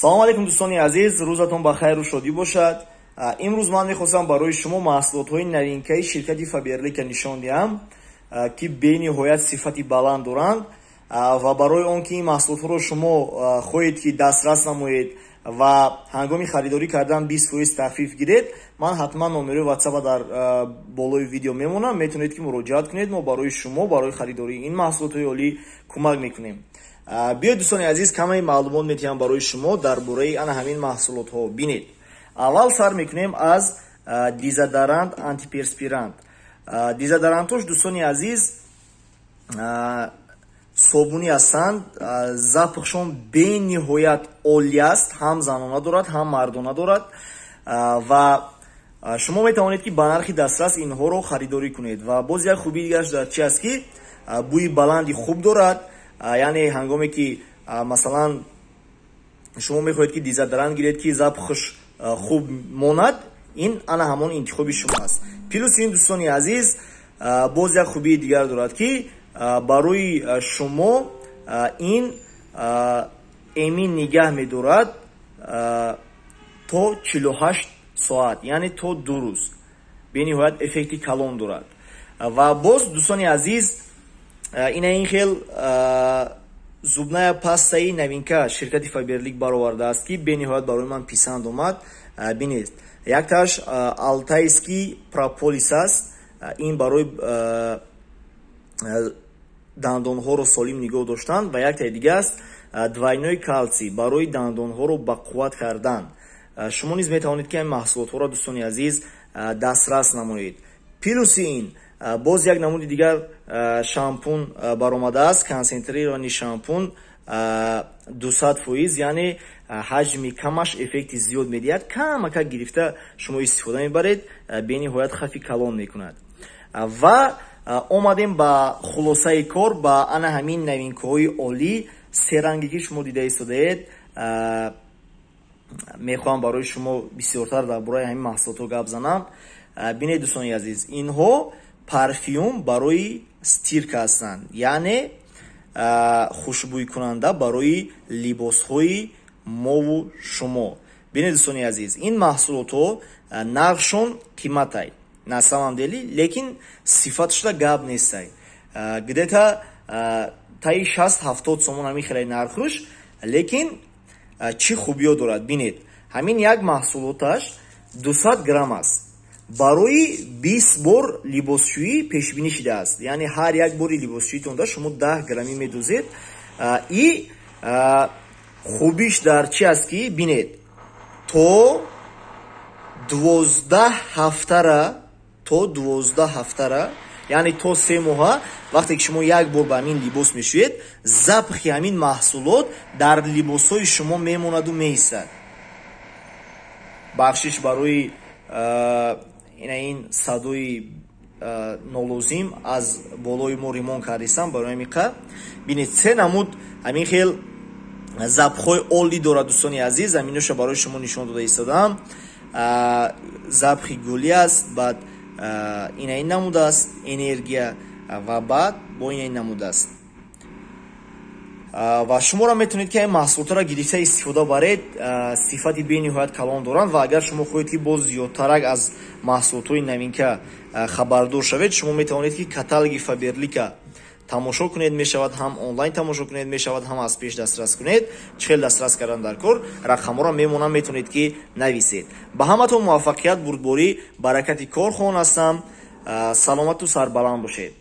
Салом алейкум, дӯстони азиз, рӯзатон ба хайру шодӣ бошад. Имрӯз ман мехостам барои шумо маҳсулотҳои новинкаи ширкати Фаберлика нишон диҳам, ки бениҳоят сифати баланд доранд, ва барои он ки ин маҳсулотҳоро шумо хоҳед ки дастрас намоед ва ҳангоми харидорӣ кардан 20% тахфиф гиред, ман ҳатман номерои ватсапа дар болои видео мемонам, метавонед ки муроҷиат кунед. Мо барои шумо барои харидории ин маҳсулотҳои олӣ кӯмак мекунем. Биёед, дӯстони азиз, камаи маълумот медиҳам барои шумо дар бораи ана ҳамин маҳсулотҳо. Бинед, аввал сар мекунем аз дезодорант антиперспирант. Дезодорантош, дӯстони азиз, собунӣ ҳастанд, запахшон бениҳоят олӣ аст, ҳам занона дорад, ҳам мардона дорад, ва шумо метавонед ки ба нархи дастрас инҳоро харидорӣ кунед. Ва боз як хубии дигараш дар чи аст, ки бӯи баланди хуб дорад, яъне ҳангоме ки масалан шумо мехоҳед ки дезодорант гиред, ки запахш хуб монад, ин ана ҳамон интихоби шумо аст. Плюс ин, дӯстони азиз, боз як хубии дигар дорад, ки барои шумо ин эмин нигаҳ медорад то 48 соат, яъне то 2 рӯз, бениҳоят эффекти калон дорад. Ва боз, дӯстони азиз, ина ин хел зубная пастаи новинка ширкати Фаберлик баровардааст, ки бениҳоят барои ман писанд омад. Бинед, якташ алтайский прополис аст, ин барои дандонҳоро солим нигоҳ доштан, ва яктаи дига аст двойной калсий, барои дандонҳоро бақувват кардан. Шумо низ метавонед ки ин маҳсулотҳоро, дӯстони азиз, дастрас намоед. Плюси ин боз як намуди дигар шампун баромадааст, концентрированный шампун 200%, яъне ҳаҷми камаш эффекти зиёд медиҳад. Камака гирифта шумо истифода мебаред, бениҳоят хафи калон мекунад. Ва омадем ба хулосаи кор, ба ана ҳамин новинкаҳои олӣ, серанге ки шумо дида истодаед. Мехоҳам барои шумо бисёртар дар бораи ҳамин маҳсулотҳо гап занам. Бинед, дӯстони азиз, инҳо парфюм барои стирка ҳастанд, яъне хушбӯйкунанда барои либосҳои мову шумо. Бинед, дӯстони азиз, ин маҳсулотҳо нархшон қиматай на самом деле, лекин сифатшуда гап нестай. Где-то таи 60-70 сомон ҳамин хелаи нархуш, лекин чӣ хубиё дорад, бинед. Ҳамин як маҳсулоташ 200 грамм аст, барои 20 бор либосшӯӣ пешбинӣ шудааст, яъне ҳар як бори либосшӯитонда шумо 10 граммӣ медозед. И хубиш дар чи аст, ки бинед, то 12 ҳафтара, то 12 ҳафтара, яъне то 3 моҳа, вақте ки шумо як бор ба ҳамин либос мешӯед, запахи ҳамин маҳсулот дар либосҳои шумо мемонаду меистад. Бахшиш барои ина ин садои нолозим, аз болои мо ремонт кардистам, барои ҳамин қа. Бинед, се намуд ҳамин хел запахҳои олӣ дорад, дӯстони азиз, ҳаминоша барои шумо нишон дода истодаам. Запахи гулӣ аст, баъд ина ин намуд аст, энергия, ва баъд бо ина ин намуд аст. Ва шуморо метавонед ки ин маҳсулотро гирифта истифода баред, сифати бениҳоят калон доранд. Ва агар шумо хоҳед ки боз зиёдтарак аз маҳсулотҳои новинка хабардор шавед, шумо метавонед ки каталоги Фаберлика тамошо кунед, мешавад ҳам онлайн тамошо кунед, мешавад ҳам аз пеш дастрас кунед. Чӣ хел дастрас кардан дар кор, рақамҳоро мемонам, метавонед ки нависед. Ба ҳаматон муваффақият, бурдборӣ, баракати кор хоҳон ҳастам. Саломату сарбаланд бошед.